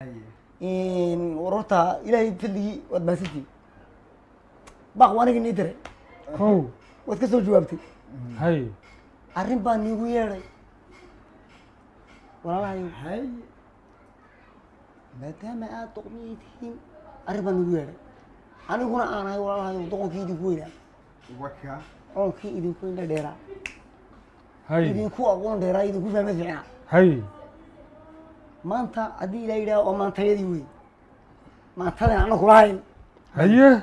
War horta Ilaahay fadligii waad mahadsantihiin. Baaq waa aniga nii diray. Kow. Waad ka soo jawaabtay. Hay. Arrin baa niigu yeedhay, walaalahayow. Hay. Maadaama aad doqmiyay tihiin, arrin baa niigu yeedhay. Aniguna aan ahay, walaalahayow, doqonkii idinku weynaa, waka coonkii idinku indha dheeraa, Hay. idinku aqoon dheeraa, idinku fahma fiicnaa. Hay. Maanta haddii Ilaah yidhaha, waa maantayadii wey, maantadan ana kulahayn. Haye.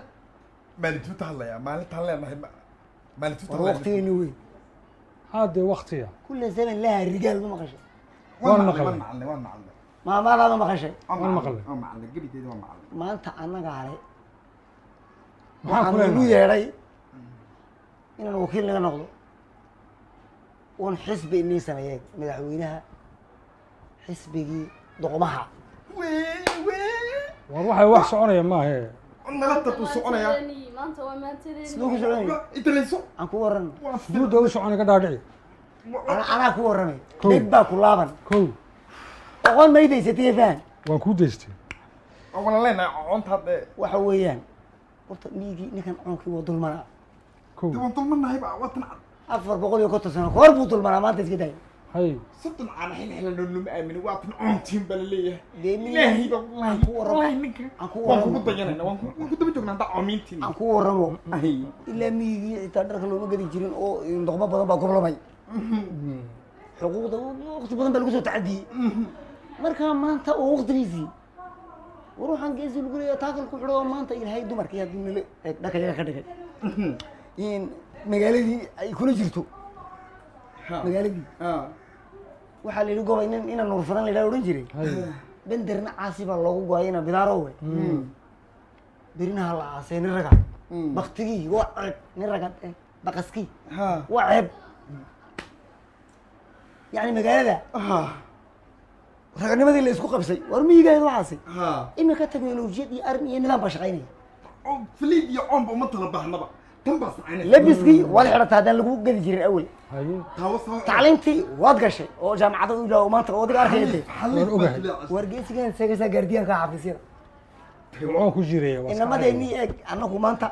Maalintuuta hadlayaa, maalintaan leenahay maalintuuta. War waqtigeeni wey. Haadee waktiga. Kulla zaman laha rigaal, ma maqashay? Waan maqlay. Waan maqlay, waan maqlay. Maamadaa ma maqashay? Waan maqlay. Waan maqlay gebigeeda, waan maqlay. Maanta annagaa le. Maxaan ku Waxaan nagu leenahay? yeedhay inaan wakiil naga noqdo oon xisbi inii sameeyeen, madaxweynaha xisbigii doqmaha. Wee wee! War waxay wax soconaya maahe. Nala tab uu soconayaa. Maanta waa maantadeeni. Siduu ku soconaya? Inta layso. Aan ku warrano. Xuduudda u soconaya ka dhaadhici. Anaa ku warramay. Kow. Dheg baa ku laaban. Kow. Oqon maydaysatay, fahan. Waan kuu daystay. Waan leenahay coonta hadde. Waxa weeyaan, horta miigii ninkan coonkii waa dulmanaa. Kow. De waan dulmanahay ba, waa tan cad. 450 sano kahor buu dulmanaa, maanta iska day. Hay. 30 caana xil xilan oo lama aamini, waa tan coontiin baa laleeyahay. Dee Ilaahay ba. Aan ku warramo. Wallahi ninka Aan ku waan kugu warramo. dayanayna, waan ku daba joognaa haddaa coomiintiin. Aan ku warramo. Ay. Ilaa miyigii xitaa dharka looma gadi jirin oo doqmo badan baa goblamay. Xuquuqda waqti badan baa lagu soo tacadiyey. Marka maanta oo waqtigiisii, war waxaan geesi lagu leeyahay taakal ku xidho oo maanta Ilaahay dumarkii hadduu nala eeg dhaka yaga ka dhigay in magaaladii ay kula jirto, magaaladii waxaa la yidhi gobay nin ina Nuurfadan la yidhaha odhan jiray. Hay. Benderna caasi baa loogu go'ay ina bidaaro we berinaha la aasay nin raga. Baktigii waa ceeb nin raga baqaskii waa ceeb. Yani magaalada raganimadii la isku qabsay, war miyigaheed waxaasi. Iminka teknolojiyad iyo arrin iyo nidaam baa shaqaynaya. Faliid iyo coonba uma tala baahnaba, tan baa sacaynaysa. Labiskii waad xidhataa haddaan lagu gadi jirin awel. Haye. Taawo soo. Tacliintii waad gashay oo jaamacada u ilaa maanta oo adiga arkaya dee. Waan ogahay. Wargeysigan sheegaysaa gaardiyaanka xafiisyada. Coon ku jiraya waa iska. Inamadeenii eeg, annagu maanta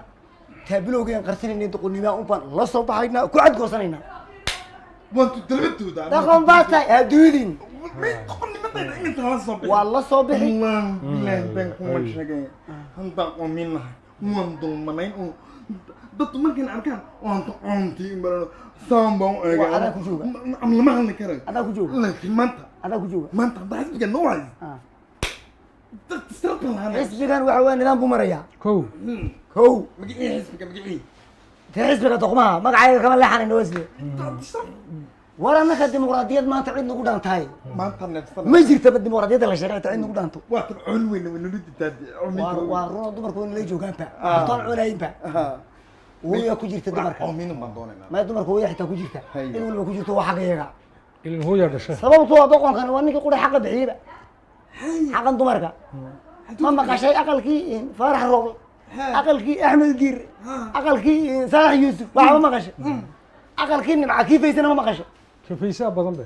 taabilowgeen qarsanayna, doqonnima un baan la soo baxaynaa, ku cadgoosanaynaa. Waan tu dalbadooda. Dhaqan baa tahay adduudin. Doqonnimadayda inta la soo bixi. Waa la soo bixi. Wallaahi bilaahi baan kuma sheegay, haddaan qoominahay waan dulmanayn oo dadku markayna arkaan waan coontii marano saan baan u eegay. Waa adaa ku jooga. Am lama hadli karayo. Adaa ku jooga. Laakiin maanta Adaa ku jooga. maanta haddaa xisbiga noo hays dad sirta lahaanay. Xisbigan waxa weya nidaam buu marayaa. Kow. Kow. Magicii xisbiga, magicii? Dee xisbiga doqmaha magacayga kama leexanayno, wasle. War annaka dimuqraadiyad maanta cid nagu dhaantahay Maanta neefsana. ma jirtaba. Dimuqraadiyadda la sheegay cid nagu dhaanto. Waa tan coon weyna weynala ditaa. Waa runa, dumarku waa nala joogaanba, hortaan cunayinba hooyaa ku jirta dumarka. Coomin baan doonaynaa. Maya, dumarka hooyaa xitaa ku jirta. Haye. Cid walba ku jirto, waa xagga iyaga. Ilin hooyaa dhashay. Sababtu waa doqonkan waa ninkii qura xaqa bixiyeyba, xaqan dumarka. Ma maqashay aqalkii Faarax Rooble, aqalkii Axmed Giir, aqalkii Saalax Yuusuf? Waxba ma maqashay? Aqalkii Nimca kiifaysana ma maqashay? Kafaysaa badan be.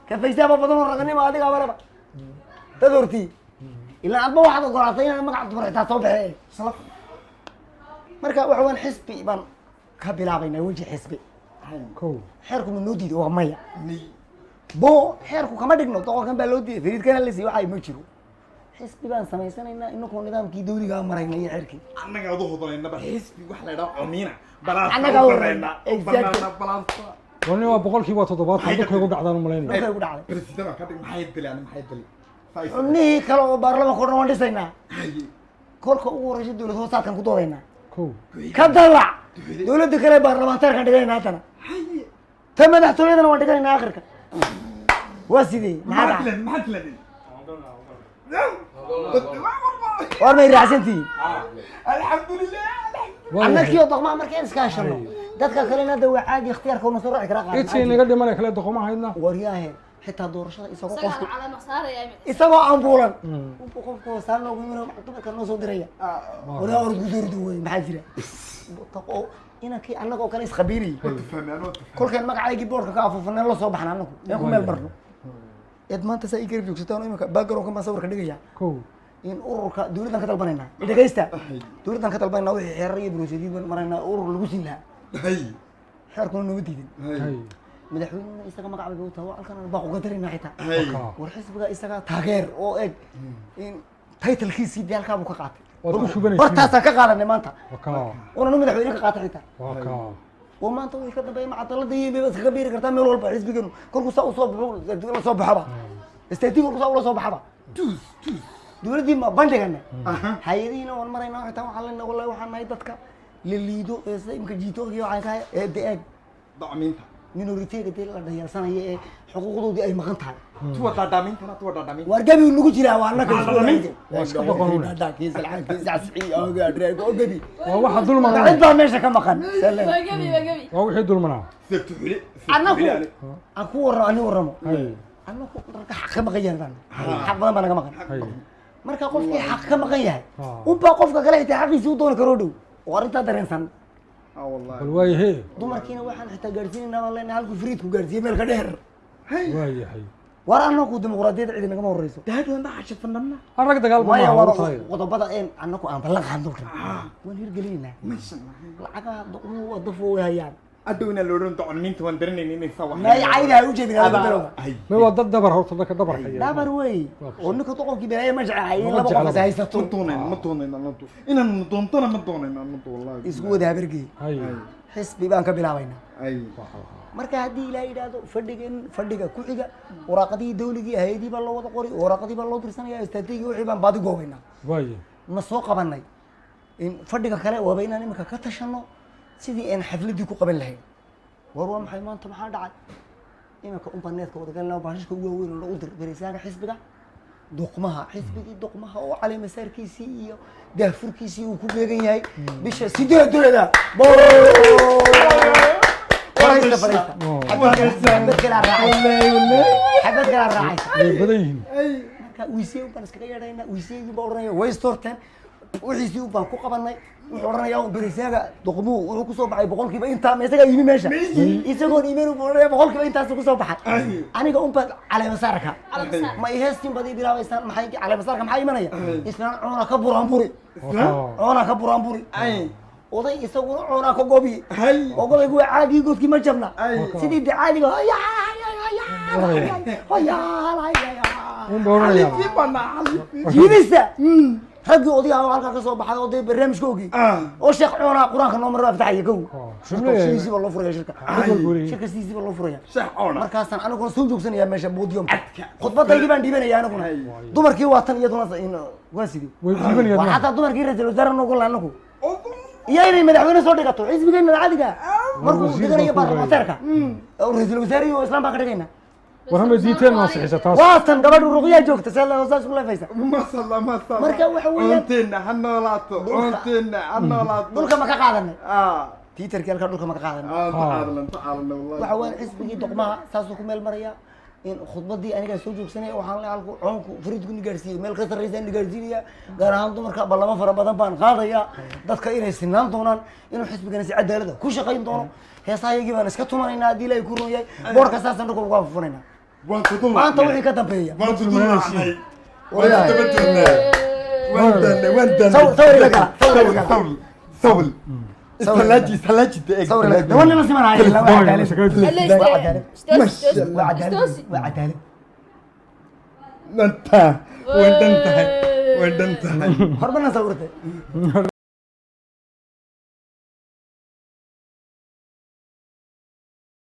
Kafaysaaba badan oo raganimo adiga abalaba dad hortii ilaa adba waxaad ogolaatay inaan magaca dumar xitaa soo baxee. Salaf. Marka waxa waan xisbi baan ka bilaabaynaa, weji xisbi. Kow. Xeerku ma noo diiday? Waa maya. Ni. Bo xeerku kama dhigno doqonkan baa loo diiday, fariidkana la siiy, waxaa ma jiro. Xisbi baan samaysanaynaa inakoo nidaamkii dawligaa marayna iyo xeerkii. Annaga adu hodanaynaba xisbi wax la idhaha coomiina balaasta. Annaga u u banaynaa. Exactly. Banaana balaasta. Warni waa 70% dhulkay ku dhacdaan u malaynaya. Dhulkay ku dhacday. President baan ka dhig. Maxay dili ani, maxay dili? Xubnihii kale oo baarlamaanka o dhan waan dhisaynaa. Haye. Kolka ugu horeysa dowlad hoosaadkan ku doodaynaa. Kow. Ka dalac dowladda kale baarlamaanteerkan dhiganayna haddana. Haye. Ta madaxtooyadana waan dhiganaynaa akhirka. Waa sidee? Maxaa Maxaa dhacay? dilan, maxaa dilan? War may raacsantihiin? Alxamdulilah. Annakii oo doqmaa markaan iskaashano, dadka kalena hadda waa caadi, ikhtiyaarka una soo raaci karaa qaar. Intii naga dhimanay kale doqoma haydna. Waryaahe, xitaa doorashada isagoo Isagaa qofku la calama saaraya imika. Isagoo ambuulan unbuu qofku hoosaan noogu yimid, dumarka noo soo diraya. Waryaa, orod gudoorida wey, maxaa jira oo inankii annagoo kale iskhabiirayay? Fahmay anoo. Kolkaan magacaygii boorka ka afuufanay la soo baxna annagu ee ku meel marno. Eed maanta saa ii garab joogsataan oo imika background baan sawirka dhigaya. Kow. In ururka dowladdan ka dalbanaynaa, dhegaysta, dowladdan ka dalbanaynaa wixii xeerar iyo procedure baan maraynaa urur lagu siin lahaa. Xeerkuna nooma diidin. Madaxweynena isaga magac bay u tahay, waa halkan aan baaq uga daraynaa xitaa. War xisbiga isaga taageer oo eg in titlekiisii dee halkaa buu ka qaatay. Waad ku shubanaysiin. Hortaasaan ka qaadanay maanta. Wakaa. Oonanu madaxweyne ka qaatay xitaa. Wakaa. Oo maanta wixii ka dambeeya macadalada iyo bay iskaga biiri kartaa meel walba. Xisbigeenu kolkuu saa usoo baxo, la soo baxaba istaatiig, kolkuu saa ula soo baxaba Tuus tuus. Dowladdii ma bandhigana, hay-adihiina waan maraynaa xitaa. Waxaan leenahay, wallahi waxaan nahay dadka la liido ee sida imka jiitoonka iyo waxaan ka ee de eeg Dacmiinta. Minority-ga dee la dhayalsanaya ee xuquuqdoodii ay maqan tahay. Tuwa dhadhaamiintana, tuwa dhadhaamiinta. Waar gabi nagu jiraa, waa annaka. Waa iska doqonuune. Waa waxa dulmanaa. Cid baa meesha ka maqan. Waa gebi, waa gebi. Waa wixii dulmanaa. Seegtu xuli. Annagu aan ku warramo, ani warramo. Annagu ragga xaq ka maqan yahay baan, xaq badan baa naga maqan. Marka qofkii xaq ka maqan yahay unbaa qofka kale xitaa xaqiisii u dooni karoo dhow oo arrintaa dareensan. Ah wallahi. Bal waayahe. Dumarkiina waxaan xitaa gaadhsiinaynaa baan leenahay halkuu fariidku gaadhsiiyey meel ka dheer. Waayahay. War annagu dimuqraadiyadda cidi nagama horreyso. Daadana xashafanamna. Rag dagaal maya maaha war hortahay. Qodobada een annagu aan ballan qaadno dhan waan hirgelinaynaa. Masha Lacagaha doqmuhu waa dafo way hayaan. Hadhow inaan la odhan doqoniinta waan darenayn inay saa wax. May cayda ha u jeedin hada bilowga. Ma waa dad dabar horta, dadka dabarka iyo Dabar wey oo ninka doqonkii balaaye ma jecel in Ma laba qof is jeclaba. haysato. Ma doonayn, ma doonayn anadu inaan doontana, ma doonayn anadu wallahi. Isku wada habargey. Xisbi baan ka bilaabaynaa. Marka haddii ilaa yidhaahdo fadhigan fadhiga ku xiga, waraaqadihii dawligii hay-adii baa loo wada qori, waraaqadii baa loo dirsanaya, istaatigi wixii baan baadi goobaynaa. Waaye. Ma soo qabanay in fadhiga kale waaba inaan imika ka tashano sidii aan xafladdii ku qaban lahayn. War waa maxay maanta, maxaa dhacay imika? Unbaa needka wadagalna baashashka ugu waaweyn oo u dir berisaanka xisbiga duqmaha, xisbigii duqmaha oo cali masaarkiisii iyo daahfurkiisii uu ku beegan yahay bisha 8-deeda. Fariista, fariista, xabad kalaa raacaysa, xabad kalaa raacaysa. Way badan yihiin. Marka wiisiye baan iskaga yeedhaynaa, wiisiyadii baa odhanaya way istorteen, wixiisii baan ku qabanay. Wuxuu odhanayaa berisaaga duqmuhu wuxuu kusoo baxay 100% intaa. Ma isagaa yimi meesha? Isagoon iimayn buu odhanaya 100% intaasu kusoo baxay. Aniga unbaad caleemasaarka ma iheestiin baad ii bilaabaysaan. Maxay caleemasaarka maxaa imanaya? Islaan coona ka buraanburi, coona ka buraanburi, oday isaguna coonaa ka gobi oo gobaygu waa caadii, godkii ma jabna sidii de caadiga. Un baa odhanayaa. Jiidista raggii odayaha oo halkaa ka soo baxay oo dee barnaamijka ogi oo sheekh coonaa qur-aanka noo maray baa fataxaya kow. Shirka sidiisiiba loo furaya, shirka shirka sidiisiiba loo furaya. Sheekh coona. Markaasaan aniguna soo joogsanayaa meesha podiumka, khudbadaydii baan dhiibanaya aniguna. Dumarkii waa tan iyaduna waa sidii. Way dhiibanayaan. Waa xataa dumarkii ra-iisul wasaare noogu la anagu iyo inay madaxweyne soo dhigato xisbigeena caadiga markuu Wasiir dhiganayo baa ku baarlamaanteerka oo ra-iisul wasaarihi oo islaam baan ka dhigayna. War hama diiteen ma ansixisa taas. Waa tan gabadhu ruqyaa joogta see la saas ku leefaysa. Masalla, masalla. Marka waxa weeyaan- Coonteenna ha noolaato. Coonteenna ha noolaato. Dhulka ma ka qaadanay? Ah. Tiitarkii halkaa dhulka ma ka qaadanay? Ah, tacaalan, tacaalan wallahi. Waxa weeyaan xisbigii doqmaha saasuu ku meel maraya. In khudbadii anigaa soo joogsanaya, waxaan leeyahay halku coonku fariidku ni gaarsiiyey meel ka sarreysa ni gaarsiinaya, gaar ahaan dumarka ballamo fara badan baan qaadaya, dadka inay sinaan doonaan, inuu xisbigana si cadaalada ku shaqayn doono. Heesahayagii baan iska tumanaynaa haddii Ilaahay ku run yahay. Boorka saasaan dhulka uga fufunaynaa. Waan ku dul Maanta wixii ka dambeeya waan ku dul raacnay, waan ku daba jirnaa, waan daanay, waan daanay. Sawir iga gala, sawir iga gala. Sawir, sawir, salaaji, salaaji de eeg. Sawir iga gala. Lama simanaayo, waa cadaalad, waa cadaalad, waa cadaalad, waa cadaalad. Dhantaa, way dhan tahay, way dhan tahay. Hormarna sawirtay.